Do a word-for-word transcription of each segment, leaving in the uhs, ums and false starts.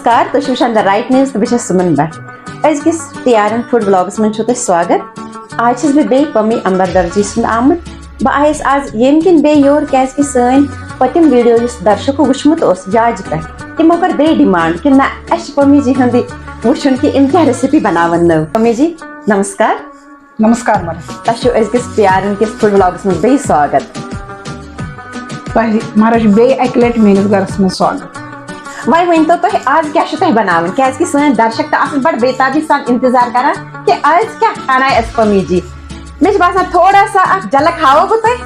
نمسکار، تُہۍ چھِو وٕچھان The Right News تہٕ بہٕ چھَس سُمن بٹ۔ أزکِس T R N food vlogs منٛز چھِو تُہۍ سواگت۔ آز چھَس بہٕ بیٚیہِ پمی امبر درجی سُنٛد آمُت۔ بہٕ آیَس آز ییٚمہِ کِنۍ بیٚیہِ یور، کیٛازِکہِ سٲنۍ پٔتِم ویٖڈیو یُس درشکو وٕچھمُت اوس یاجہِ پٮ۪ٹھ، تِمو کٔر بیٚیہِ ڈِمانڈ کہِ نہ، اَسہِ چھِ پمی جی ہُنٛدٕے وٕچھُن کہِ أمۍ کیٛاہ ریسِپی بناوَن نٔو۔ پمی جی، نمسکار۔ نمسکار مہراج۔ تۄہہِ چھُو أزکِس پی آر این کِس فوڈ ولاگس منٛز بیٚیہِ سواگت۔ تۄہہِ مہراج بیٚیہِ اَکہِ لَٹہِ میٲنِس گرس منٛز سواگت۔ وۄنۍ ؤنۍ تو تُہۍ، آز کیٛاہ چھُو تۄہہِ بناوُن؟ کیٛازِکہِ سٲنۍ درشک تہٕ آسَن بڑٕ بے تابی سان انتظار کران کہِ آز کیٛاہ بنایہِ اَسہِ پمی جی۔ مےٚ چھُ باسان تھوڑا سا اکھ جھلک ہاوو بہٕ تۄہہِ۔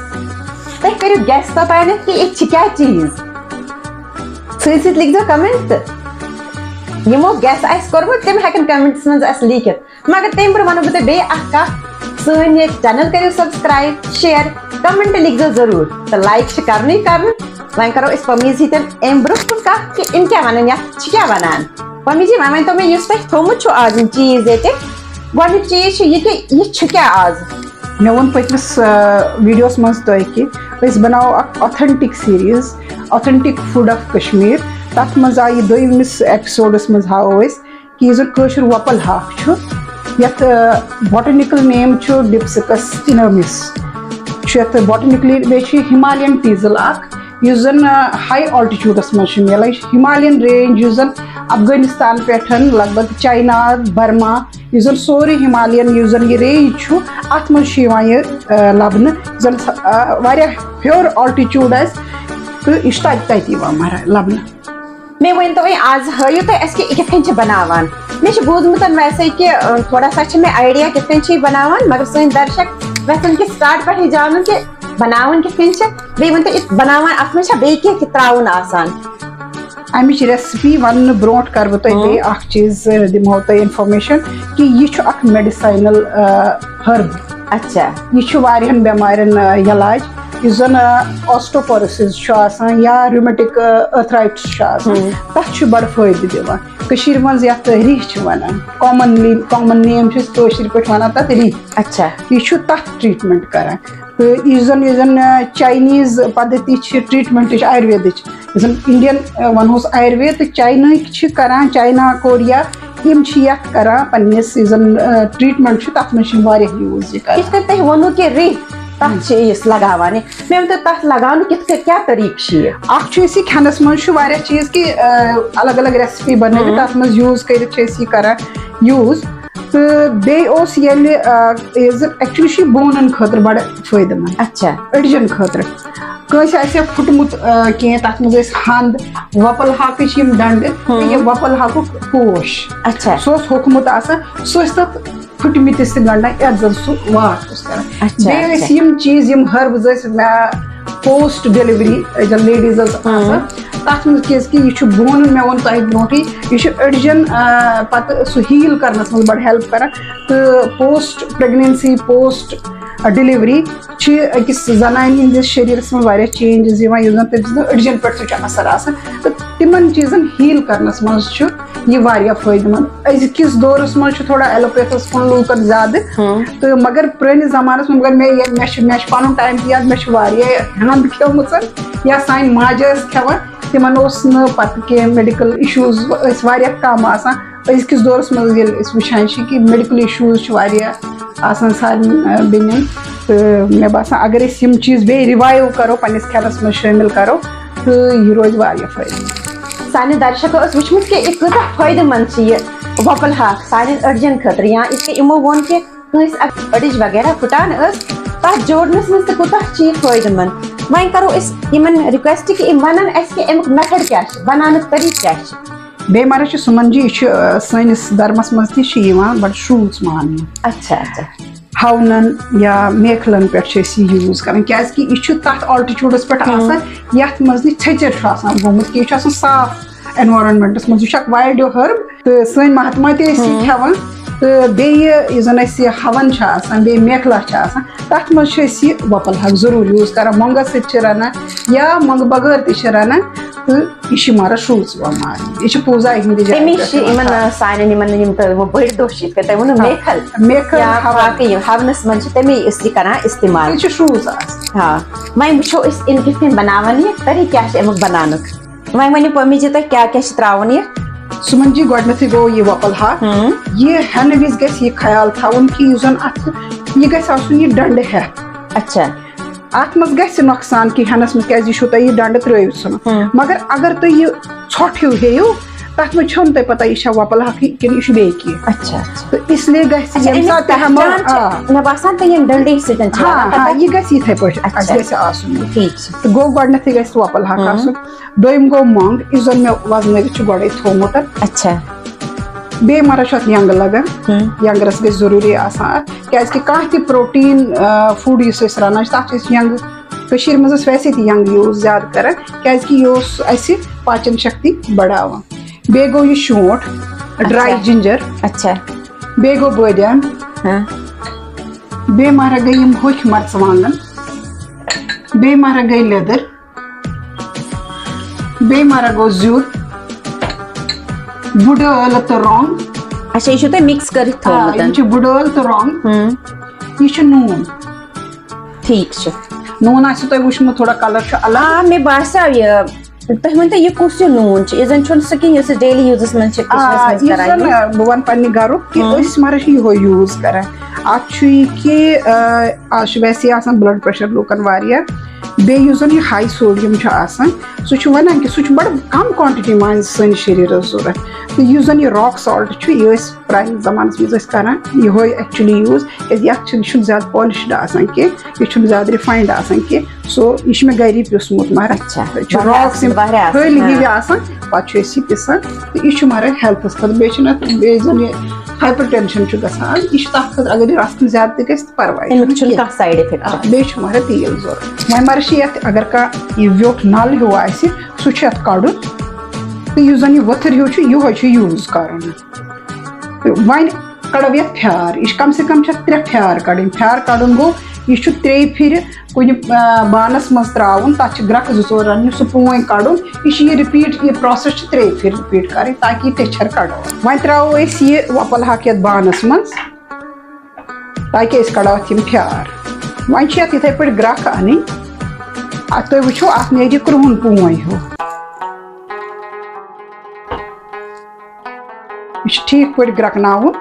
تُہۍ کٔرِو گیس توٚتانٮ۪تھ کہِ یہِ چھِ کیٛاہ چیٖز۔ سۭتۍ سۭتۍ لیکھزیو کمنٹ تہٕ یِمو گیس آسہِ کوٚرمُت، تِم ہٮ۪کن کمنٹس منٛز اَسہِ لیٖکھِتھ۔ مگر تَمہِ برٛونٛہہ وَنو بہٕ تۄہہِ بیٚیہِ اَکھ کَتھ، سٲنۍ یہِ چینل کٔرِو سبسکرایب، شیئر، کمنٹ لیکھزیو ضروٗر تہٕ لایک چھِ کَرنٕے کَرُن۔ وۄنۍ کَرو أسۍ پمیٖز سۭتۍ اَمہِ برٛونٛہہ کُن کَتھ کہِ یِم کیٛاہ وَنَن، یَتھ چھِ کیٛاہ وَنان۔ پمیٖز جی، وۄنۍ ؤنۍ تو مےٚ، یُس تۄہہِ تھوٚومُت چھُ آز یِم چیٖز ییٚتہِ، گۄڈٕنیُک چیٖز چھُ یہِ کہِ یہِ چھُ کیٛاہ آز؟ مےٚ ووٚن پٔتمِس، آ، ویٖڈیوَس منٛز تۄہہِ کہِ أسۍ بَناوو اَکھ authentic series, Authentic Food of Kashmir. تَتھ منٛز آیہِ دوٚیمِس ایپیسوڈَس منٛز ہاوو أسۍ کہِ یُس زَن کٲشُر وۄپَل ہاکھ چھُ، یَتھ، آ، botanical name چھُ Dipsacus enormis۔ چھُ یَتھ botanically، بیٚیہِ چھُ یہِ Himalayan teasel اَکھ، یُس زَن، آ، high altitudeَس منٛز چھُ مِلان۔ یہِ چھُ Himalayan range، یُس زَن افغٲنِستان پٮ۪ٹھ لگ بگ چاینا، برما، یُس زَن سورُے Himalayan، یُس زَن یہِ range چھُ، اَتھ منٛز چھُ یِوان یہِ، آ، لَبنہٕ۔ یُس زَن، آ، واریاہ ہیوٚر altitude آسہِ تہٕ یہِ چھُ تَتہِ تَتہِ یِوان مَران لَبنہٕ۔ مےٚ ؤنۍ تو وۄنۍ، آز ہٲیِو تُہۍ اَسہِ کہِ یہِ کِتھ کٔنۍ چھِ بَناوان۔ مےٚ چھِ بوٗزمُت ویسے کہِ، آ، تھوڑا سا چھِ مےٚ idea کِتھ کٔنۍ چھِ یہِ بَناوان، مگر سٲنۍ درشک یَژھن کہِ start پٮ۪ٹھٕے زانُن کہِ بَناوان کِتھ کٔنۍ چھِ۔ بیٚیہِ ؤنۍ تو، یہِ بَناوان اَتھ منٛز چھا بیٚیہِ کینٛہہ تہِ ترٛاوُن آسان؟ اَمِچ recipe وَننہٕ برونٛٹھ کَرٕ بہٕ تۄہہِ ہُم۔ بیٚیہِ اَکھ چیٖز، آ، دِمہو تۄہہِ information کہِ یہِ چھُ اَکھ medicinal، آ، herb۔ اچھا۔ یہِ چھُ واریاہَن بٮ۪مارٮ۪ن، آ، علاج۔ یُس زَن، آ، osteoporosis چھُ آسان یا rheumatic، آ، arthritis چھُ آسان، ہُم۔ تَتھ چھُ بَڑٕ فٲیدٕ دِوان۔ کٔشیٖرِ منٛز یَتھ رِہہ چھِ وَنان، commonly، common name چھِ أسۍ کٲشِرۍ پٲٹھۍ وَنان تَتھ رِہہ۔ اچھا۔ یہِ چھُ تَتھ treatment کَران۔ تہٕ یُس زَن، یُس زَن، آ، Chinese پَدھتی چھِ treatmentٕچ، آیُرویدٕچ، یُس زَن Indian، آ، وَنہوس آیُروید تہٕ چاینٕکۍ چھِ کَران، چاینا، کوریا، یِم چھِ یَتھ کَران پنٛنِس، یُس زَن، آ، treatment چھُ، تَتھ منٛز چھِ یِم واریاہ use یہِ کَران۔ یِتھ کٔنۍ تۄہہِ ووٚنوُ کہِ رِہہ، تَتھ چھِ أسۍ لَگاوان یہِ۔ مےٚ ؤنۍ تو، تَتھ لَگاونُک کِتھ کٔنۍ، کیٛاہ طریٖقہٕ چھِ یہِ؟ اَکھ چھُ أسۍ یہِ کھٮ۪نَس منٛز چھُ واریاہ چیٖز کہِ، آ، الگ الگ recipe بَنٲوِتھ، ہُم۔ تَتھ منٛز use کٔرِتھ چھِ أسۍ یہِ کَران use۔ تہٕ بیٚیہِ اوس ییٚلہِ، آ، یُس زَن actually چھُ یہِ بونَن خٲطرٕ بَڑٕ فٲیدٕ مَنٛد۔ اچھا۔ أڈجَن خٲطرٕ۔ کٲنٛسہِ آسہِ ہا پھُٹمُت، آ، کینٛہہ، تَتھ منٛز ٲسۍ ہَنٛد، وۄپَل ہاکٕچ یِم ڈَنٛڈٕ، ہُم۔ تہٕ یہِ وۄپَل ہاکُک پوش۔ اچھا۔ سُہ اوس ہوٚکھمُت آسان، سُہ ٲسۍ تَتھ پھُٹمٕتِس تہِ گَنٛڈان، یَتھ زَن سُہ واٹھ اوس کَران۔ اچھا، بیٚیہِ اچھا۔ ٲسۍ یِم چیٖز، یِم herbs ٲسۍ مےٚ post delivery یۄس زَن ladies ٲس ہُم۔ آسان، تَتھ منٛز کیٛازِکہِ یہِ چھُ بونہٕ، مےٚ ووٚن تۄہہِ برونٛٹھٕے، یہِ چھُ أڈجَن، آ، پَتہٕ سُہ heal کَرنَس منٛز بَڑٕ help کَران۔ تہٕ post pregnancy، post delivery چھِ أکِس زَنانہِ ہِنٛدِس شریٖرَس منٛز واریاہ changes یِوان، یُس زَن تٔمۍ سٕنٛدٮ۪ن أڈجَن پٮ۪ٹھ تہِ چھُ اَثر آسان۔ تہٕ تِمَن چیٖزَن heal کَرنَس منٛز چھُ یہِ واریاہ فٲیدٕ مَنٛد۔ أزکِس دورَس منٛز چھُ تھوڑا allopathyَس کُن لوٗکَن زیادٕ۔ ہُم۔ تہٕ مگر پرٛٲنِس زَمانَس منٛز، مگر مےٚ یہِ، مےٚ چھُ، مےٚ چھُ پَنُن time تہِ یاد، مےٚ چھُ واریاہ ہَنٛد کھیوٚمُت یا سانہِ ماجہِ ٲس کھٮ۪وان۔ تِمَن اوس نہٕ پَتہٕ کینٛہہ medical issues، ٲسۍ واریاہ کَم آسان۔ أزکِس دورَس منٛز ییٚلہِ أسۍ وٕچھان چھِ کہِ medical issues چھِ واریاہ آسان سارنٕے، آ، بیٚنٮ۪ن۔ تہٕ مےٚ باسان، اگر أسۍ یِم چیٖز بیٚیہِ revive کَرو، پنٛنِس کھٮ۪نَس منٛز شٲمِل کَرو، تہٕ یہِ روزِ واریاہ فٲیدٕ۔ سانہِ درشکو ٲس وٕچھمٕژ کہِ یہِ کۭژاہ فٲیدٕ مَنٛد چھِ یہِ وۄپَل ہاکھ سانٮ۪ن أڈجَن خٲطرٕ، یا یِتھ کٔنۍ یِمو ووٚن کہِ کٲنٛسہِ اگر أڈِج وغیرہ پھٕٹان ٲس، تَتھ جوڑنَس منٛز تہِ کوٗتاہ چھِ یہِ فٲیدٕ مَنٛد۔ وۄنۍ کَرو أسۍ یِمَن request کہِ یِم وَنَن اَسہِ کہِ اَمیُک method کیٛاہ چھِ، بَناونُک طریٖقہٕ کیٛاہ چھِ۔ بیٚیہِ مہراج چھُ سُمن جی، یہِ چھُ، آ، سٲنِس دھرمس منٛز تہِ چھُ یِوان بڑٕ شروٗژ ماننہٕ۔ اچھا، اچھا۔ ہونن یا میکھلن پٮ۪ٹھ چھِ أسۍ یہِ use کران، کیازِ کہِ یہِ چھُ تتھ altitudeس پٮ۪ٹھ ہُم۔ آسان، یتھ منٛز نہٕ ژھیٚچِر چھُ آسان گوٚمُت کینٛہہ، یہِ چھُ آسان صاف environmentس منٛز، یہِ چھُ اکھ wild herb۔ تہٕ سٲنۍ مہاتما تہِ ٲسۍ یہِ ہُم۔ کھٮ۪وان۔ تہٕ بیٚیہِ یُس زن اَسہِ یہِ ہون چھُ آسان، بیٚیہِ میکھلا چھُ آسان، تتھ منٛز چھِ أسۍ یہِ وۄپل ہاکھ ضروٗر use کران، مۄنٛگس سۭتۍ چھِ رنان یا مۄنٛگہٕ بغٲر تہِ چھِ رنان۔ تہٕ یہِ چھِ مارس شروٗژ یِوان ماننہٕ۔ یہِ چھِ پوٗزا ہِنٛدِ جایہِ تَمے پٮ۪ٹھ چھِ یِوان۔ یِمن، آ، سانٮ۪ن یِمن یِم تۄہہِ وۄنۍ بٔڑۍ دۄہ چھِ، یِتھ کٔنۍ تۄہہِ ووٚنوُ، آ، میکھل میکھل، یا ہون۔ باقٕے یِم ہونس منٛز چھِ تَمے أسۍ یہِ کران استعمال۔ یہِ چھِ شروٗژ آسان۔ آ، وۄنۍ وٕچھو أسۍ یِم کِتھ کٔنۍ بناوان یہِ، طریٖقہٕ کیٛاہ چھِ اَمیُک بناونُک۔ وۄنۍ ؤنِو پٔمی جی، تۄہہِ کیٛاہ کیٛاہ چھِ ترٛاوُن یہِ؟ سُمن جی، گۄڈٕنیتھٕے گوٚو یہِ وۄپل ہاکھ۔ ہُم۔ یہِ ہٮ۪نہٕ وِزِ گژھِ یہِ خیال تھاوُن کہِ یُس زن اتھ، یہِ گژھِ آسُن یہِ ڈنڈٕ ہٮ۪تھ۔ اچھا۔ اتھ منٛز گژھِ نۄقصان کینٛہہ ہٮ۪نس منٛز، کیازِ یہِ چھُو تۄہہِ یہِ ڈنڈٕ ترٲوِتھ ژھٕنُن۔ ہُم۔ مگر اگر تُہۍ یہِ ژھۄٹھ ہیوٗ ہیٚیِو، تتھ منٛز چھَو نہٕ تۄہہِ پتہ یہِ چھا وۄپل ہاکھٕے کِنہٕ یہِ چھُ بیٚیہِ کینٛہہ۔ اچھا، اچھا۔ تہٕ اس لیے گژھِ اچھا، ییٚمہِ اَمِچ ساتہٕ تہِ ہٮ۪مو، پہچان چھِ، آ۔ مےٚ باسان، تہٕ ییٚمہِ ڈنڈی سۭتۍ چھِ ہاں، لگان ہاں، پتہ۔ یہِ گژھِ یِتھے پٲٹھۍ، اچھا۔ اَسہِ گژھِ آسُن یہِ۔ ٹھیٖک چھُ۔ تہٕ گوٚو گۄڈٕنیتھٕے گژھِ وۄپل ہاکھ ہُم۔ آسُن۔ دوٚیِم گوٚو مۄنٛگ، یُس زَن مےٚ وَزنٲوِتھ چھُ گۄڈَے تھوٚومُت۔ اچھا۔ بیٚیہِ مَرٕ چھُ اَتھ یَنٛگہٕ لَگان۔ ہُم۔ یَنٛگہٕ رَس گژھِ ضروٗری آسان اَتھ، کیٛازِکہِ کانٛہہ تہِ پروٹیٖن، آ، فُڈ یُس أسۍ رَنان چھِ، تَتھ چھِ أسۍ یَنٛگہٕ، کٔشیٖرِ منٛز ٲسۍ ویسے تہِ یَنٛگہٕ یوٗز زیادٕ کَران، کیٛازِکہِ یہِ اوس اَسہِ پاچَن شکتی بَڑاوان۔ بیٚیہِ گوٚو یہِ شونٛٹھ، ڈراے اچھا۔ جِنجَر۔ اچھا۔ بیٚیہِ گوٚو بٲدیان۔ ہاں۔ بیٚیہِ مَرٕ گٔے یِم ہوٚکھۍ مَرژٕوانٛگَن۔ بیٚیہِ مَرٕ گٔے لیٚدٕر۔ بیٚیہِ مَرٕ گوٚو زیُر۔ بُڈٕ ٲلہٕ تہٕ رۄنٛگ۔ اچھا، یہِ چھُو تۄہہِ مِکٕس کٔرِتھ آ، تھوٚومُت۔ یِم چھِ بُڈٕ ٲلہٕ تہٕ رۄنٛگ۔ ہُم۔ یہِ چھُ نوٗن۔ ٹھیٖک چھُ۔ نوٗن آسہِ تۄہہِ وٕچھمُت، تھوڑا کلر چھُ الگ۔ آ، مےٚ باسیو یہِ۔ تُہۍ ؤنۍ تو، یہِ کُس ہیوٗ نوٗن چھُ؟ یہِ زَن چھُنہٕ سُہ کِہیٖنۍ یُس أسۍ ڈیلی یوٗزَس منٛز چھِ آ، کِچنَس منٛز یُس کَران زَن، یوٗز۔ آ، بہٕ وَنہٕ پنٛنہِ گَرُک کہِ ہُم۔ أسۍ مَرٕ چھِ یِہوٚے یوٗز کَران۔ اَتھ چھُ یہِ کہِ، آ، آز چھُ ویسے آسان بٕلڈ پرٛیشَر لوٗکَن واریاہ، بیٚیہِ یُس زَن یہِ ہاے سوڈیم چھُ آسان، سُہ چھُ وَنان کہِ سُہ چھُ بَڑٕ کَم کوانٹِٹی منٛز سٲنِس شریٖرَس ضوٚرَتھ۔ تہٕ یُس زَن یہِ راک سالٹ چھُ، یہِ ٲسۍ پرٛانہِ زمانَس منٛز ٲسۍ کَران یِہوٚے actually use، کیٛازِ یَتھ چھُنہٕ، یہِ چھُنہٕ زیادٕ پالِشڈ آسان کینٛہہ، یہِ چھُنہٕ زیادٕ رِفاینڈ آسان کینٛہہ۔ سو یہِ چھُ مےٚ گَرے پیوٚسمُت، مگر اچھا، یہِ چھُ واریاہ راک اَصٕل، سِم واریاہ اَصٕل، پھٔلۍ ہِوۍ ہاں۔ آسان، پَتہٕ چھُ أسۍ یہِ پِسان۔ تہٕ یہِ چھُ مگر ہیلتھَس خٲطرٕ، بیٚیہِ چھُنہٕ اَتھ، بیٚیہِ زَن یہِ ہایپر ٹینشن چھُ گژھان، یہِ چھُ تَتھ خٲطرٕ، اگر یہِ رَژھ کھنٛڈ زیادٕ تہِ گژھِ تہٕ پَرواے اَمیُک چھُنہٕ چھُنہٕ کینٛہہ۔ کانٛہہ side effect۔ آ، بیٚیہِ چھُ مگر تیٖل ضوٚرَتھ۔ وۄنۍ مگر چھِ یَتھ، اگر کانٛہہ یہِ ویوٚٹھ نَل ہیوٗ آسہِ، سُہ چھُ یَتھ کَڑُن۔ تہٕ یُس زَن یہِ ؤتھٕر ہیوٗ چھُ، یِہوٚے چھُ use کَرُن۔ تہٕ وۄنۍ کَڑو یَتھ پھیار۔ یہِ چھِ کَم سے کَم چھِ اَتھ ترٛےٚ پھیار کَڑٕنۍ۔ پھیار کَڑُن گوٚو، یہِ چھُ ترٛیٚیہِ پھِرِ کُنہِ، آ، بانَس منٛز ترٛاوُن، تَتھ چھِ گرٛٮ۪کہٕ زٕ ژور رَننہِ، سُہ پوٗنۍ کَڑُن۔ یہِ چھِ یہِ repeat، یہِ process چھِ ترٛیٚیہِ پھِرِ repeat کَرٕنۍ، تاکہِ یہِ ٹیٚچھَر کَڑو۔ وۄنۍ ترٛاوو أسۍ یہِ وۄپَل ہاکھ یَتھ بانَس منٛز، تاکہِ أسۍ کَڑو اَتھ یِم پھیار۔ وۄنۍ چھِ اَتھ یِتھَے پٲٹھۍ گرٛٮ۪کھ اَنٕنۍ۔ اَتھ تُہۍ وٕچھِو، اَتھ نیرِ کرٛہُن پوٗنۍ ہیوٗ۔ یہِ چھُ ٹھیٖک پٲٹھۍ گرٛٮ۪کناوُن۔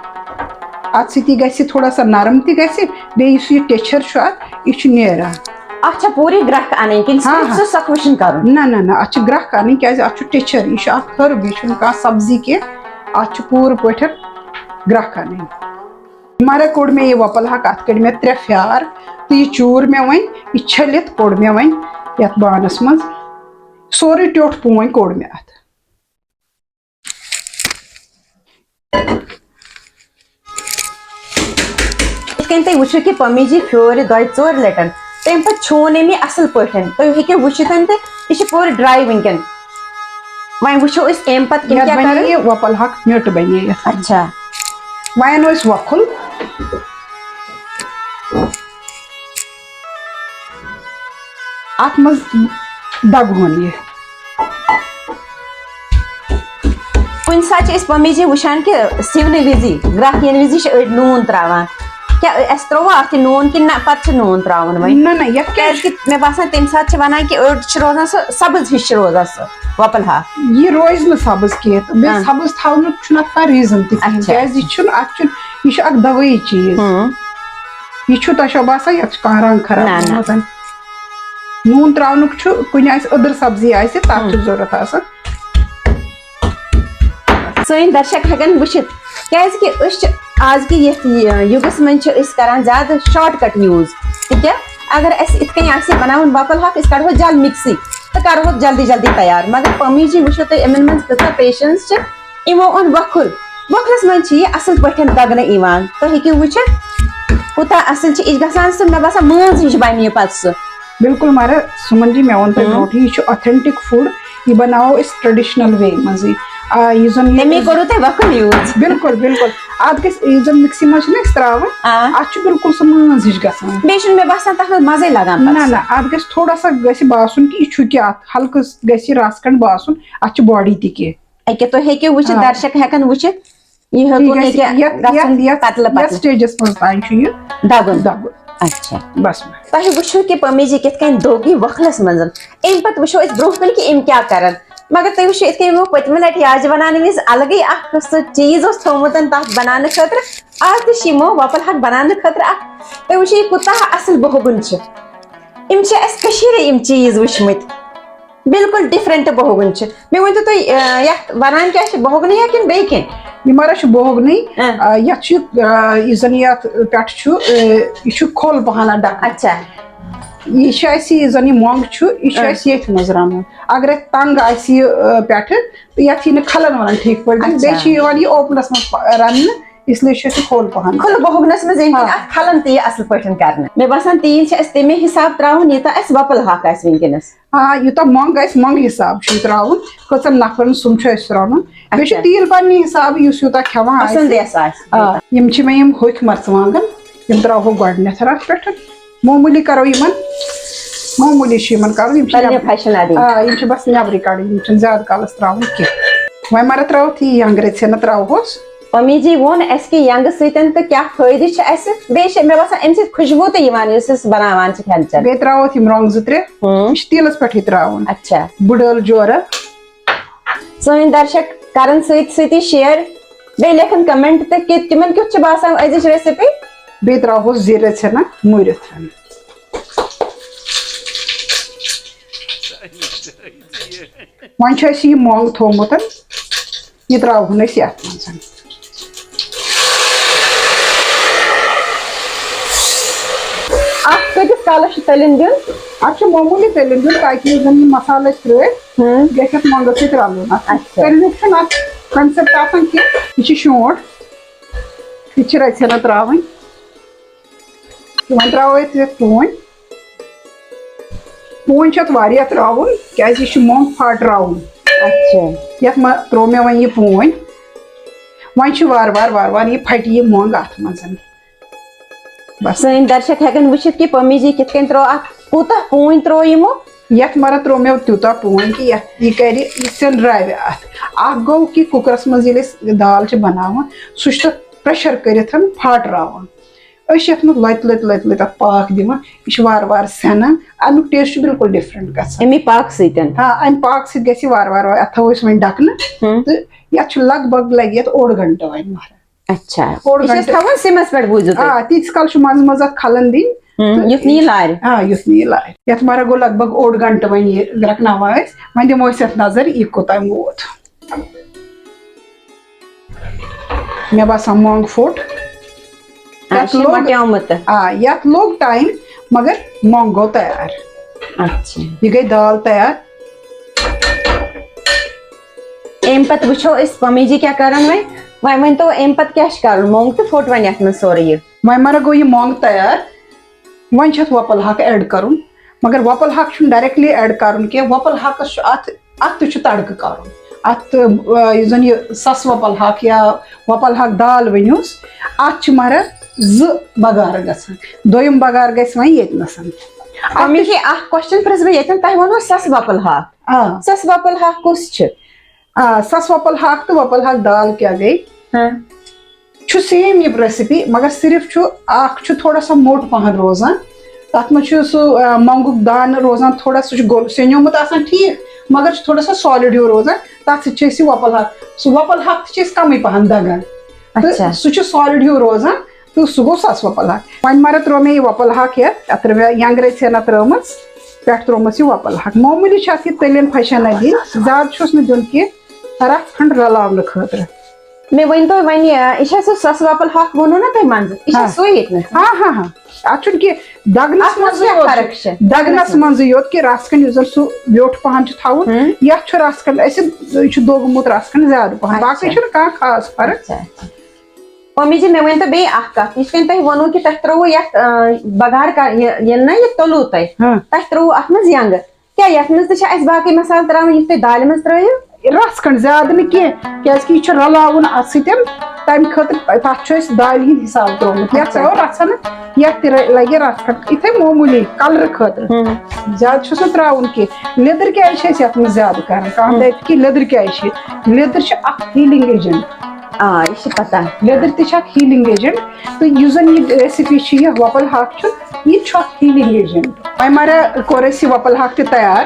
اَتھ سۭتی گژھِ تھوڑا سا نرم تہِ گژھِ، بیٚیہِ یُس یہِ ٹیٚچھَر چھُ اَتھ، یہِ چھُ نیران۔ اَتھ چھا پوٗرٕ گرٛٮ۪کھ اَنٕنۍ کِنہٕ ہاں، صرف ہاں۔ سُہ سۄکھوٕچھُن کَرُن؟ نہ، نہ، نہ، اَتھ چھُ گرٛٮ۪کھ اَنٕنۍ، کیٛازِ اَتھ چھُ ٹیٚچھَر، یہِ چھُ اَکھ herb، یہِ چھُنہٕ کانٛہہ سبزی کینٛہہ، اَتھ چھُ پوٗرٕ پٲٹھۍ گرٛٮ۪کھ اَنٕنۍ۔ مَرٕ کوٚڑ مےٚ یہِ وۄپَل ہاکھ، اَتھ کٔڑۍ مےٚ ترٛےٚ پھیار تہٕ یہِ چوٗر مےٚ وۄنۍ، یہِ چھٔلِتھ کوٚڑ مےٚ وۄنۍ یَتھ بانَس منٛز۔ سورُے ٹیوٚٹھ پوٗنۍ کوٚڑ مےٚ اَتھ۔ یِتھ کٔنۍ تُہۍ وٕچھِو کہِ پمی جی پھیورِ دۄیہِ ژورِ لَٹٮ۪ن، تَمہِ پَتہٕ چھوٗن أمۍ یہِ اَصٕل پٲٹھۍ۔ تُہۍ ہیٚکِو وٕچھِتھ تہِ، یہِ چھِ پوٗرٕ dry وٕنکٮ۪ن۔ وۄنۍ وٕچھو أسۍ اَمہِ پَتہٕ کِم یَتھ کیٛاہ بَنے کَرٕنۍ۔ یہِ وۄپَل ہاکھ میوٚٹ بَنے یَتھ۔ اچھا۔ وۄنۍ اَنو أسۍ وۄکھُل۔ اَتھ منٛز دَگہون یہِ۔ کُنہِ ساتہٕ چھِ أسۍ پمی جی وٕچھان کہِ سِونہٕ وِزی، گرٛٮ۪کھ یِنہٕ وِزی چھِ أڑۍ نوٗن ترٛاوان۔ کیٛاہ اَسہِ ترٛووا اَتھ یہِ نوٗن کِنہٕ نہ، پَتہٕ چھِ نوٗن ترٛاوُن وۄنۍ؟ نہ، نہ، یَتھ کیٛاہ کیٛازِ کہِ مےٚ باسان تَمہِ ساتہٕ چھِ وَنان کہِ أڑۍ چھِ روزان سُہ سَبٕز ہِش چھِ روزان سُہ وۄپَل ہاکھ۔ یہِ روزِ نہٕ سَبٕز کینٛہہ تہٕ بیٚیہِ ہاں۔ سَبٕز تھاونُک چھُنہٕ اَتھ کانٛہہ reason تہِ کِہیٖنۍ، اچھا۔ کیٛازِ یہِ چھُنہٕ، اَتھ چھُنہٕ، یہِ چھُ اَکھ دَوٲیی چیٖز۔ ہُم۔ یہِ چھُ، تۄہہِ چھو باسان یَتھ چھُ کانٛہہ رنٛگ خراب نہ، نہ۔ گوٚمُت؟ نوٗن ترٛاونُک چھُ، کُنہِ آسہِ أدٕر سبزی آسہِ، تَتھ چھُ ہُم۔ ضوٚرَتھ آسان۔ سٲنۍ درشک ہٮ۪کَن وٕچھِتھ، کیٛازِکہِ أسۍ چھِ آز کہِ یَتھ یہِ یُگَس منٛز چھِ أسۍ کَران زیادٕ shortcut use۔ تِکیٛاہ اگر اَسہِ یِتھ کٔنۍ آسہِ بَناوُن وۄپَل ہاکھ، أسۍ کَڑہوس جل مِکسی تہٕ کَرہوس جلدی جلدی تیار۔ مگر پمی جی، وٕچھِو تُہۍ یِمَن منٛز کۭژاہ patience چھِ۔ یِمو اوٚن وۄکھُل۔ وۄکھلَس منٛز چھِ یہِ اَصٕل پٲٹھۍ دَگنہٕ یِوان۔ تُہۍ ہیٚکِو وٕچھِتھ، کوٗتاہ اَصٕل چھِ یہِ گژھان۔ سُہ، مےٚ باسان، مٲنٛز ہِش بَنہِ یہِ پَتہٕ سُہ۔ بِلکُل، مگر سُمن جی، مےٚ ووٚن تۄہہِ ہُم۔ برونٛٹھٕے، یہِ چھُ authentic food، یہِ بَناوو أسۍ traditional way منٛزٕے۔ آ، یُس زَن یہِ تَمے کوٚروٕ تۄہہِ وۄکھُل use۔ بِلکُل، بِلکُل۔ اَتھ گژھِ، یُس زَن مِکسی منٛز چھِنہ أسۍ ترٛاوان، آ۔ اَتھ چھُ بِلکُل سُہ مٲنٛز ہِش گژھان۔ بیٚیہِ چھُنہٕ مےٚ باسان تَتھ منٛز مَزَے لَگان پَتہٕ نہ، سُہ۔ نہ، اَتھ گژھِ تھوڑا سا گژھِ باسُن کہِ یہِ چھُ کیٛاہ، اَتھ ہلکہٕ گژھِ یہِ رَس کھنٛڈ باسُن، اَتھ چھِ body تہِ کینٛہہ۔ أکیٛاہ تُہۍ ہیٚکِو وٕچھِتھ، آ۔ درشک ہٮ۪کَن وٕچھِتھ، یہِ یہِ ہیوٚتُن گژھِ ییٚکیٛاہ یَتھ، گژھُن یَتھ، یَتھ، پَتلہٕ یَتھ پَتلہٕ۔ stageس منٛز تام چھُ یہِ دَگُن۔ دَگُن۔ اچھا۔ بَس۔ تۄہہِ وٕچھِو کہِ پمی جی کِتھ کٔنۍ دوٚگ یہِ وۄکھلَس منٛز۔ اَمہِ پَتہٕ وٕچھو أسۍ برٛونٛہہ کُن کہِ یِم کیٛاہ کَرَن۔ مگر تُہۍ وٕچھِو، یِتھ کٔنۍ یِمو پٔتمہِ لٹہِ یاجہِ بناونہٕ وِزِ الگٕے اکھ سُہ چیٖز اوس تھوٚومُت تتھ بناونہٕ خٲطرٕ، آز تہِ چھِ یِمو وۄپل ہاکھ بناونہٕ خٲطرٕ اکھ۔ تُہۍ وٕچھِو، یہِ کوٗتاہ اصل بوہگُن چھُ۔ یِم چھِ اَسہِ کٔشیٖرِ یِم چیٖز وٕچھمٕتۍ، بالکل ڈفرنٹ بوہگُن چھِ۔ مےٚ ؤنۍ تو تُہۍ، آ، یتھ ونان کیٛاہ چھِ، بوہگنٕے یا کِنہٕ بیٚیہِ کینٛہہ؟ یہِ مہ رَچھ بوہگنٕے۔ آ۔ آ، یتھ چھُ، آ، یُس زن یتھ پٮ۪ٹھ چھُ، آ، یہِ چھُ کھوٚل پہن اتھ ڈکھنہٕ۔ اچھا۔ یہِ چھُ اَسہِ، یُس زن یہِ مۄنٛگ چھُ، یہِ چھُ آ۔ اَسہِ ییٚتھۍ منٛز رنُن۔ اگر اَسہِ تنگ آسہِ یہِ، آ، پٮ۪ٹھٕ، تہٕ یتھ یی نہٕ کھلن ولن ٹھیٖک پٲٹھۍ دِنہٕ۔ اچھا۔ بیٚیہِ چھِ یِوان یہِ اوپنس منٛز پ-، رننہٕ، اس لیے چھُ اَسہِ کھوٚل پہن۔ کھُلہٕ بوہگنس منٛز ییٚمہِ کِنۍ آ۔ اتھ کھلن تہِ یہِ اصل پٲٹھۍ کرنہٕ۔ مےٚ باسان تیٖل چھِ اَسہِ تَمے حساب تراوُن، یوٗتاہ اَسہِ وۄپل ہاکھ آسہِ وٕنکیٚنس۔ آ، یوٗتاہ مۄنٛگ آسہِ، مۄنٛگہٕ حساب چھُ یہِ ترٛاوُن، کٔژَن نفرَن سُم چھُ اَسہِ رَنُن۔ بیٚیہِ چھُ اچھا۔ تیٖل پنٛنہِ حسابہٕ، یُس یوٗتاہ کھٮ۪وان آسہِ۔ پسنٛد یَس آسہِ۔ آ، یِم چھِ مےٚ یِم ہوٚکھۍ مرژٕوانٛگَن، یِم ترٛاوہو گۄڈٕنٮ۪تھ اَتھ پٮ۪ٹھ۔ معموٗلی کَرو یِمَن، معموٗلی چھِ یِمَن کَرُن، یِم چھِ پنٛنہِ نٮ۪برٕ، پھَشہِ نَدٕنۍ۔ آ، یِم چھِ بَس نٮ۪برٕے کَڑٕنۍ، یِم چھِنہٕ زیادٕ کالَس ترٛاوُن کینٛہہ۔ وۄنۍ مَرٕ ترٛاوو تھی یَنٛگرٕ ژھٮ۪نہٕ ترٛاوہوس۔ پمی جی ووٚن اَسہِ کہِ ینٛگہٕ سۭتۍ تہٕ کیٛاہ فٲیدٕ چھُ اَسہِ۔ بیٚیہِ چھِ، مےٚ باسان، اَمہِ سۭتۍ خوشبوٗ تہِ یِوان، یُس أسۍ بَناوان چھِ کھٮ۪ن چٮ۪ن۔ بیٚیہِ ترٛاوو اَتھ یِم رۄنٛگ زٕ ترٛےٚ۔ ہُم۔ یہِ چھِ تیٖلَس پٮ۪ٹھٕے ترٛاوُن۔ اچھا۔ بٕڈ ٲلہٕ جورٕ۔ سٲنۍ درشک کَرَن سۭتۍ سۭتی شِیر، بیٚیہِ لیکھَن کمنٹ تہِ کہِ تِمَن کیُتھ چھُ باسان أزِچ ریسپی۔ بیٚیہِ ترٛاوہوس زِرٕ ژھٮ۪نہ مُرِتھ۔ وۄنۍ چھُ اَسہِ یہِ مۄنٛگ تھوٚومُت۔ یہِ ترٛاوہون أسۍ یَتھ منٛز۔ اَتھ کۭتِس کالَس چھُ تٔلِنۍ دیُن؟ اَتھ چھُ معموٗلی تٔلِنۍ دیُن، تاکہِ یُس زَن یہِ مصالہٕ أسۍ ترٛٲوۍ، ہُم۔ یہِ گژھِ اَتھ مۄنٛگَس سۭتۍ رَلُن۔ اَتھ اچھا۔ تٔلنُک چھُنہٕ اَتھ concept آسان کینٛہہ، یہِ چھُ شونٛٹھ، یہِ چھِ رَژھِ ہنا ترٛاوٕنۍ۔ وۄنۍ ترٛاوو أسۍ یَتھ پوٗنۍ۔ پوٗنۍ چھِ اَتھ واریاہ ترٛاوُن، کیٛازِ یہِ چھُ مۄنٛگ پھاٹراوُن۔ اچھا۔ یَتھ منٛز ترٛوو مےٚ وۄنۍ یہِ پوٗنۍ۔ وۄنۍ چھُ وارٕ وارٕ، وارٕ وارٕ یہِ پھٹہِ یہِ مۄنٛگ اَتھ منٛز۔ بس۔ سٲنۍ درشک ہٮ۪کَن وٕچھِتھ کہِ پمی جی کِتھ کٔنۍ ترٛوو اَتھ، کوٗتاہ پوٗنۍ ترٛوو یِمو۔ یَتھ مَرٕ ترٛوو مےٚ تیوٗتاہ پوٗنۍ کہِ یَتھ یہِ کَرِ، یہِ سیٚنراوِ اَتھ۔ اَکھ گوٚو کہِ کُکرَس منٛز ییٚلہِ أسۍ دال چھِ بَناوان، سُہ چھُ تَتھ pressure کٔرِتھ پھاٹراوان۔ أسۍ چھِ یَتھ منٛز لۄتہِ لۄتہِ لۄتہِ لۄتہِ اَتھ پاکھ دِوان، یہِ چھُ وارٕ وارٕ سٮ۪نان، اَمیُک taste چھُ بِلکُل different گژھان۔ اَمی پاکہٕ سۭتۍ۔ آ، اَمہِ پاکہٕ سۭتۍ گژھِ یہِ وارٕ وارٕ، اَتھ تھاوو أسۍ وۄنۍ ڈَکھنہٕ ہُم۔ تہٕ یَتھ چھُ لگ بگ لَگہِ یَتھ اوٚڑ گھنٹہٕ وۄنۍ مَران۔ اچھا۔ اوٚڑ یہِ چھِ أسۍ گھنٹہٕ۔ تھاوان سِمَس پٮ۪ٹھ، بوٗزِو تُہۍ۔ آ، تیٖتِس کالَس چھُ منٛزٕ منٛزٕ اَتھ کھَلَن دِنۍ۔ ہُم، تہٕ یُتھ نہٕ یہِ لارِ۔ آ، یُتھ نہٕ یہِ لارِ۔ یَتھ مَرٕ گوٚو لگ بگ اوٚڑ گھنٹہٕ وۄنۍ یہِ گرٛٮ۪کناوان أسۍ۔ وۄنۍ دِمو أسۍ یَتھ نظر، یہِ کوٚتام ووت۔ مےٚ باسان مۄنٛگ پھوٚٹ۔ آ، یَتھ یہِ چھُ لوٚگ، مۄٹیومُت۔ آ، یَتھ لوٚگ time، مگر مۄنٛگ گوٚو تیار۔ اچھا۔ یہِ گٔے دال تیار۔ اَمہِ پَتہٕ وٕچھو أسۍ پمی جی کیٛاہ کَرَن وۄنۍ۔ وۄنۍ ؤنۍ تو، اَمہِ پَتہٕ کیٛاہ چھُ کَرُن؟ مۄنٛگ تہٕ پھوٚٹ وۄنۍ یَتھ منٛز سورُے یہِ۔ وۄنۍ مَرٕ گوٚو یہِ مۄنٛگ تیار۔ وۄنۍ چھِ اَتھ وۄپَل ہاکھ add کَرُن، مگر وۄپَل ہاکھ چھُنہٕ directly add کَرُن کینٛہہ۔ وۄپَل ہاکَس چھُ اَتھ، اَتھ تہِ چھُ تڑکہٕ کَرُن۔ اَتھ، آ، یُس زَن یہِ سَس وۄپَل ہاکھ یا وۄپَل ہاکھ دال ؤنِوس، اَتھ چھِ مَران زٕ بَگارٕ گژھان۔ دوٚیِم بَگار گژھِ وۄنۍ ییٚتہِ نَسَن۔ اَتھ تَمہِ تہِ کہِ اَکھ question پرٛژھٕ بہٕ ییٚتٮ۪ن، تۄہہِ ووٚنوُ سَس وۄپَل ہاکھ۔ آ۔ سَس وۄپَل ہاکھ کُس چھِ؟ آ، سَس وۄپَل ہاکھ تہٕ وۄپَل ہاکھ دال کیٛاہ گٔے؟ ہاں۔ چھُ same یہِ recipe، مگر صرف چھُ اَکھ چھُ تھوڑا سا موٚٹ پَہَن روزان، تَتھ منٛز چھُ سُہ، آ، مۄنٛگُک دانہٕ روزان تھوڑا، سُہ چھُ گوٚل سیٚنیومُت آسان ٹھیٖک، مگر چھُ تھوڑا سا solid ہیوٗ روزان، تَتھ سۭتۍ چھِ أسۍ یہِ وۄپَل ہاکھ، سُہ وۄپَل ہاکھ تہِ چھِ أسۍ کَمٕے پَہَن دَگان۔ تہٕ اچھا۔ سُہ چھُ solid ہیوٗ روزان، تہٕ سُہ گوٚو سَس وۄپَل ہاکھ۔ وۄنۍ مَرٕ ترٛوو مےٚ یہِ وۄپَل ہاکھ یَتھ، اَتھ ترٛٲو مےٚ یَنٛگرَے ژھٮ۪نہ ترٛٲومٕژ، پٮ۪ٹھ ترٛوومَس یہِ وۄپَل ہاکھ۔ معموٗلی چھِ اَتھ یہِ تٔلِنۍ پھَشَن نہ دِنۍ، زیادٕ چھُس نہٕ دیُن کینٛہہ، رَژھ کھنٛڈ رَلاونہٕ خٲطرٕ۔ مےٚ ؤنۍ تو وۄنۍ، یہِ، یہِ چھا سُہ سَس وۄپَل ہاکھ ووٚنوُ نہ تۄہہِ منٛزٕ؟ یہِ چھا ہاں۔ سُے ییٚتہِ نَس؟ ہاں، ہاں، ہاں۔ اَتھ چھُنہٕ کینٛہہ، دَگنَس اَتھ منٛز منٛزٕے کیٛاہ یوت فرق چھِ؟ چھِ؟ دَگنَس منٛزٕے یوت کہِ رَژھ کھنٛڈ یُس زَن سُہ ویوٚٹھ پَہَن چھُ تھاوُن، ہُم۔ یَتھ چھُ رَژھ کھنٛڈ اَسہِ، یہِ چھُ دوٚگمُت رَژھ کھنٛڈ زیادٕ پَہَن، اچھا۔ باقٕے چھُنہٕ کانٛہہ خاص فرق۔ اچھا، اچھا۔ ممی جی، مےٚ ؤنۍ تو بیٚیہِ اکھ کتھ، یِتھ کٔنۍ تۄہہِ ووٚنوُ کہِ تۄہہِ ترٛووُ یتھ، آ، بگار کا-، یہِ، ییٚلہِ نہ یہِ توٚلوُ تۄہہِ، ہاں۔ تۄہہِ ترٛووُ اتھ منٛز ینٛگہٕ، کیٛاہ یتھ منٛز تہِ چھِ اسہِ باقٕے مسالہٕ ترٛاوٕنۍ یِتھ تۄہہِ دالہِ منٛز ترٛٲیِو؟ رژھ کھنٛڈ، زیادٕ نہٕ کینٛہہ، کیازِ کہِ یہِ چھُ رلاوُن اتھ سۭتۍ، تمہِ خٲطرٕ تتھ چھُ اسہِ دالہِ ہُنٛد حساب ترٛوومُت، یتھ اچھا۔ ترٛاوو رژھن، یتھ تہِ ر-، لگہِ رژھ کھنٛڈ، یِتھے معموٗلی کلرٕ خٲطرٕ۔ ہُم۔ زیادٕ چھُس نہٕ ترٛاوُن کینٛہہ۔ لیٚدٕر کیازِ چھِ أسۍ یتھ منٛز زیادٕ کران؟ کانٛہہ ہُم۔ دپہِ کہِ لیٚدٕر کیازِ چھِ؟ لیٚدٕر چھِ اکھ healing agent۔ آ، یہِ چھِ پتہ۔ لیٚدٕر تہِ چھِ اکھ healing agent۔ تہٕ یُس زن یہِ recipe چھِ، یہِ وۄپل ہاکھ چھُ، یہِ تہِ چھُ اکھ healing agent۔ وۄنۍ ماریا کوٚر اَسہِ یہِ وۄپل ہاکھ تہِ تیار۔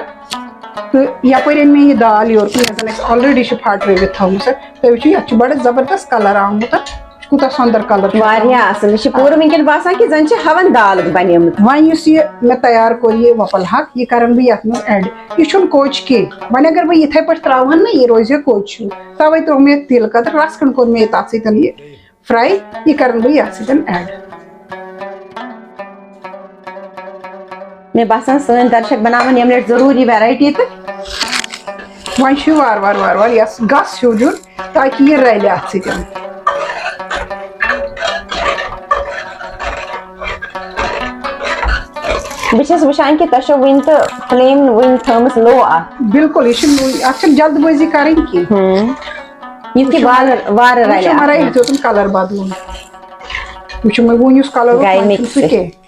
تہٕ یَپٲرۍ أنۍ مےٚ یہِ دال یورٕ کُن، یۄس زَن اَسہِ already چھِ پھاٹرٲوِتھ تھٲومٕژ۔ تُہۍ وٕچھِو، یَتھ چھُ بَڑٕ زبردست colour آمُت۔ یہِ چھُ کوٗتاہ سۄندر colour چھُ۔ واریاہ اَصٕل۔ یہِ چھُ پوٗرٕ وٕنکیٚن باسان کہِ زَن چھِ ہَوَن دال بَنیمٕژ۔ وۄنۍ یُس یہِ مےٚ تیار کوٚر، یہِ وۄپَل ہَکھ، یہِ کَرَن بہٕ یَتھ منٛز add۔ یہِ چھُنہٕ کوٚچ کینٛہہ۔ وۄنۍ اگر بہٕ یِتھَے پٲٹھۍ ترٛاوہَن نہ، یہِ روزِ کوٚچ ہیوٗ۔ تَوَے ترٛوو مےٚ تیٖلہٕ قطرٕ، رَژھ کھنٛڈ کوٚر مےٚ یہِ تَتھ سۭتۍ یہِ fry۔ یہِ کَرَن بہٕ یَتھ سۭتۍ add۔ مےٚ باسان سٲنۍ درشک بناون ییٚمہِ لٹہِ ضروٗری variety تہٕ۔ وۄنۍ چھُ وارٕ وارٕ وارٕ وارٕ یَس گس ہیوٗ دیُن، تاکہِ یہِ رلہِ اَتھ سۭتۍ۔ بہٕ چھَس وٕچھان کہِ تۄہہِ چھو وٕنہِ تہٕ flame وٕنہِ تھٲومٕژ low اَتھ۔ بِلکُل، یہِ چھُنہٕ، اَتھ چھَنہٕ جلد بٲزی کَرٕنۍ کینٛہہ۔ ہُم۔ یُتھ یہِ وٕچھِو وارٕ وارٕ وٕچھِو رلہِ مَرا اَتھ۔ یَتھ دیُتُن colour بدلُن۔ وٕچھِو مےٚ ووٚن یُس colour اوس، گٔے وۄنۍ چھُنہٕ mix۔ سُہ کینٛہہ۔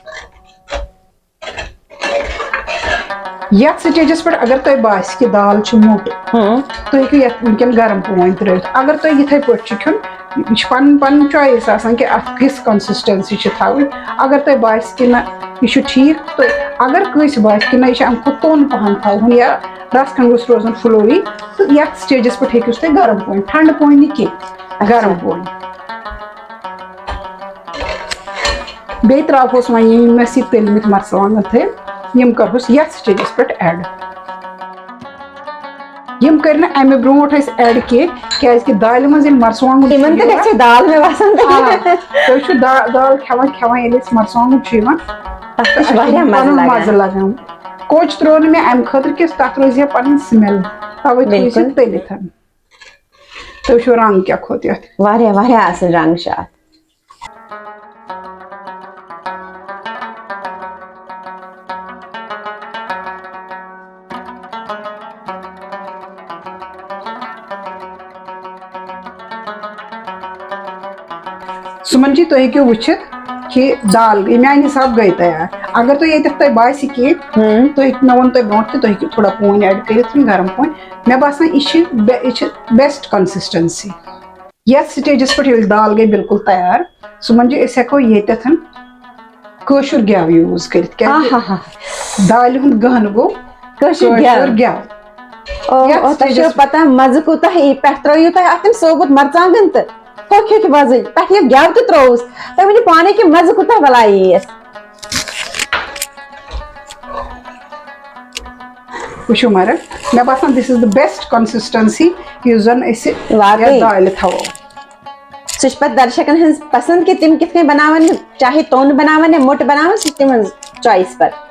یتھ stageس پٮ۪ٹھ اگر تۄہہِ باسہِ کہِ دال چھِ موٚٹ، ہُم۔ تُہۍ ہیٚکِو یتھ وٕنکیٚن گرم پوٗنۍ ترٲوِتھ۔ اگر تۄہہِ یِتھے پٲٹھۍ چھُ کھیوٚن، یہِ چھِ پنٕنۍ پنٕنۍ choice آسان کہِ اتھ کِژھ consistency چھِ تھاوٕنۍ۔ اگر تۄہہِ باسہِ کہِ نہ، یہِ چھُ ٹھیٖک، تہٕ اگر کٲنٛسہِ باسہِ کہِ نہ، یہِ چھُ امہِ کھۄتہٕ توٚن پہن تھاوُن یا رس کھنٛڈ گوٚژھ روزُن flowy، تہٕ یتھ stageس پٮ۪ٹھ ہیٚکِو تُہۍ گرم پوٗنۍ، ٹھنڈٕ پوٗنۍ نہٕ کینٛہہ، گرم پوٗنۍ۔ بیٚیہِ ترٛاوہوس وۄنۍ یِم مےٚ سۭتۍ تٔلۍ مٕتۍ مرژٕوانٛگن تھٲے، یِم کرہوس یتھ stageس پٮ۪ٹھ add۔ یِم کٔرۍ نہٕ امہِ برونٛٹھ أسۍ add کینٛہہ، کیازِ کہِ دالہِ منٛز ییٚلہِ مرژٕوانٛگُن چھُ یِمن تہِ یِوان، گژھِ دال مےٚ باسان۔ آ، تُہۍ چھِو دا-، دال کھٮ۪وان کھٮ۪وان، ییٚلہِ أسۍ مرژٕوانٛگُن چھُ یِوان، تَتھ تہِ چھُ تہٕ اَسہِ واریاہ چھُ مَزٕ پَنُن لگان۔ مَزٕ لگان۔ کوٚچ ترٛوو نہٕ مےٚ امہِ خٲطرٕ کہِ تَتھ روزِ ہا پَنٕنۍ smell، تَوَے تھٲو أسۍ یہِ بِلکُل۔ تٔلِتھ۔ تُہۍ وٕچھِو رنٛگ کیٛاہ کھوٚت یَتھ۔ واریاہ، واریاہ اَصٕل رنٛگ چھُ اَتھ۔ سُمن جی، تُہۍ ہیٚکِو وٕچھِتھ کہِ دال گٔے، میانہِ حساب گٔے تیار۔ اگر تۄہہِ ییٚتٮ۪تھ تۄہہِ باسہِ کہِ ہُم۔ تُہۍ، مےٚ ووٚن تۄہہِ برونٛٹھ تہِ، تُہۍ ہیٚکِو تھوڑا پوٗنۍ add کٔرِتھ، یِم گرم پوٗنۍ۔ مےٚ باسان یہِ چھِ بے-، یہِ چھِ best consistency۔ یتھ stageس پٮ۪ٹھ ییٚلہِ دال گٔے بالکل تیار، سُمن جی، أسۍ ہٮ۪کو ییٚتٮ۪تھ کٲشُر گٮ۪و use کٔرِتھ، کیازِ آہا۔ دالہِ ہُنٛد گہنہٕ گوٚو کٲشُر گٮ۪و۔ کٲشُر گٮ۪و۔ اوہ، یتھ اوہ، تۄہہِ چھو stageس پتہ مزٕ کوٗتاہ یی؟ پٮ۪ٹھ ترٲیِو تُہۍ اتھ تِم ثوبوٗت مرژٕوانٛگن تہٕ ہوٚکھ ہوٚکھ وۄزٕلۍ، پٮ۪ٹھ یہِ گٮ۪و تہِ ترٛووُس۔ تُہۍ ؤنِو پانے کہِ مزٕ کوٗتاہ بلاے یی یتھ۔ وٕچھِو مگر، مےٚ باسان this is the best consistency یُس زن أسۍ واقعی۔ یتھ دالہِ تھاوو۔ سُہ چھُ پتہٕ درشکن ہٕنٛز پسند کہِ تِم کِتھ کٔنۍ بناون، چاہے توٚن بناون یا موٚٹ بناون، سُہ چھُ تِمن choice پتہٕ۔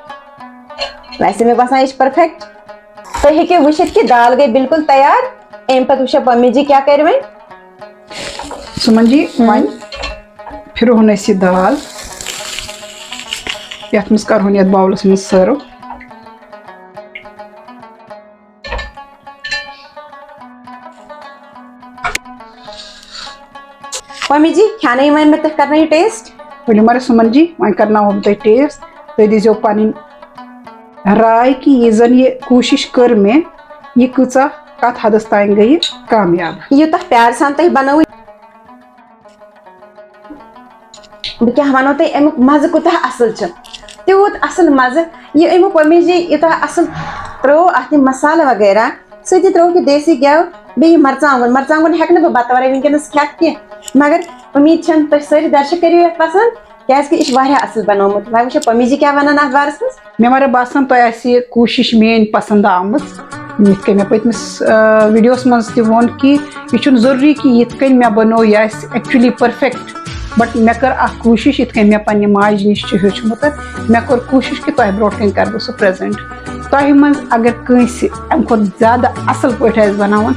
ویسے مےٚ باسان یہِ چھُ perfect۔ تُہۍ ہیٚکِو وٕچھِتھ کہِ دال گٔے بالکل تیار۔ اَمہِ پتہٕ وٕچھو پمی جی کیٛاہ کرِ وۄنۍ۔ سُمن جی، ہم۔ وۄنۍ پھِرہون أسۍ یہِ دال یتھ منٛز، کرہون یتھ bowlس منٛز serve۔ پمی جی، کھیانٲیِو وۄنۍ مےٚ، تُہۍ کرنٲیِو taste۔ ؤلِو مگر سُمن جی، وۄنۍ کرناوہو بہٕ تۄہہِ taste۔ تُہۍ دیٖزیو پنٕنۍ راے کہِ یہِ زن یہِ کوٗشش کٔر مےٚ، یہِ کۭژاہ کتھ حدس تام گٔیہِ کامیاب۔ یوٗتاہ پیارٕ سان تۄہہِ بنٲوٕو۔ بہٕ کیٛاہ وَنو تۄہہِ، اَمیُک مَزٕ کوٗتاہ اَصٕل چھُ، تیوٗت اَصٕل مَزٕ۔ یہِ اَمیُک پٔمِج یہِ یوٗتاہ اَصٕل ترٛوو اَتھ، یہِ مصالہٕ وغیرہ، سۭتی ترٛووُکھ یہِ دیسی گٮ۪و، بیٚیہِ یہِ مَرژٕوانٛگُن۔ مَرژٕوانٛگُن ہٮ۪کہٕ نہٕ بہٕ بَتہٕ وَرٲے وٕنکٮ۪نَس کھٮ۪تھ کینٛہہ، مگر اُمید چھَم تُہۍ سٲری درشک کٔرِو یَتھ پَسنٛد، کیٛازِکہِ یہِ چھُ واریاہ اَصٕل بَنومُت۔ وۄنۍ وٕچھو پٔمِج یہِ کیٛاہ وَنان اَتھ بارَس منٛز۔ مےٚ مگر باسان تۄہہِ آسہِ یہِ کوٗشِش میٛٲنۍ پسنٛد آمٕژ۔ یِتھ کٔنۍ مےٚ پٔتمِس، آ، ویڈیوَس منٛز تہِ ووٚن کہِ یہِ چھُنہٕ ضروٗری کہِ یِتھ کٔنۍ مےٚ بنوو یہِ آسہِ actually perfect، but مےٚ کٔر اکھ کوٗشِش یِتھ کٔنۍ مےٚ پننہِ ماجہِ نِش چھُ ہیوٚچھمُت۔ مےٚ کوٚر کوٗشِش کہِ تۄہہِ برونٛٹھ کَنہِ کَرٕ بہٕ سُہ present۔ تۄہہِ منٛز اگر کٲنٛسہِ اَمہِ کھۄتہٕ زیادٕ اَصٕل پٲٹھۍ آسہِ بناوُن،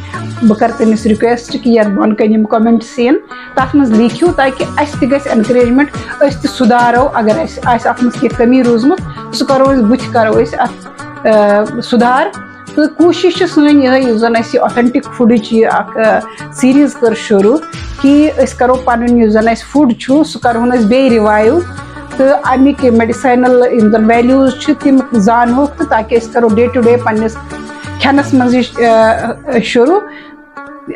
بہٕ کَرٕ تٔمِس request کہِ یَتھ بۄنہٕ کَنہِ یِم comments یِن، تَتھ منٛز لیکھِو، تاکہِ اَسہِ تہِ گژھِ encouragement، أسۍ تہِ سُدھارو۔ اگر اَسہِ آسہِ اَتھ منٛز کینٛہہ کٔمی روٗزمٕژ، سُہ کَرو أسۍ، بٕتھِ کَرو أسۍ اَتھ، آ، سُدھار۔ تہٕ کوٗشِش چھِ سٲنۍ یِہوٚے، یُس زَن اَسہِ یہِ authentic foodٕچ یہِ اَکھ، آ، series کٔر شروٗع، کہِ أسۍ کَرو پَنُن یُس زَن اَسہِ food چھُ، سُہ کَرہون أسۍ بیٚیہِ revive۔ تہٕ اَمِکۍ medicinal یِم زَن values چھِ، تِم زانہوکھ، تہٕ تاکہِ أسۍ کَرو day to day پنٛنِس کھٮ۪نَس منٛز یہِ، آ، شروٗع۔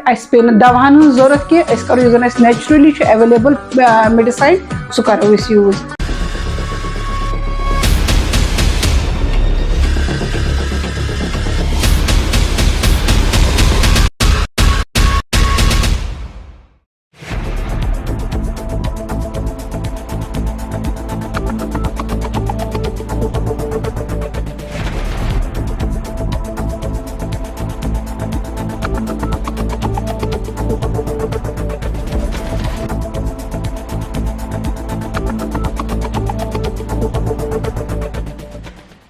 اَسہِ پیٚیہِ نہٕ دَوہَن ہٕنٛز ضوٚرَتھ کینٛہہ، أسۍ کَرو یُس زَن اَسہِ naturally چھُ available، آ، medicine، سُہ کَرو أسۍ use۔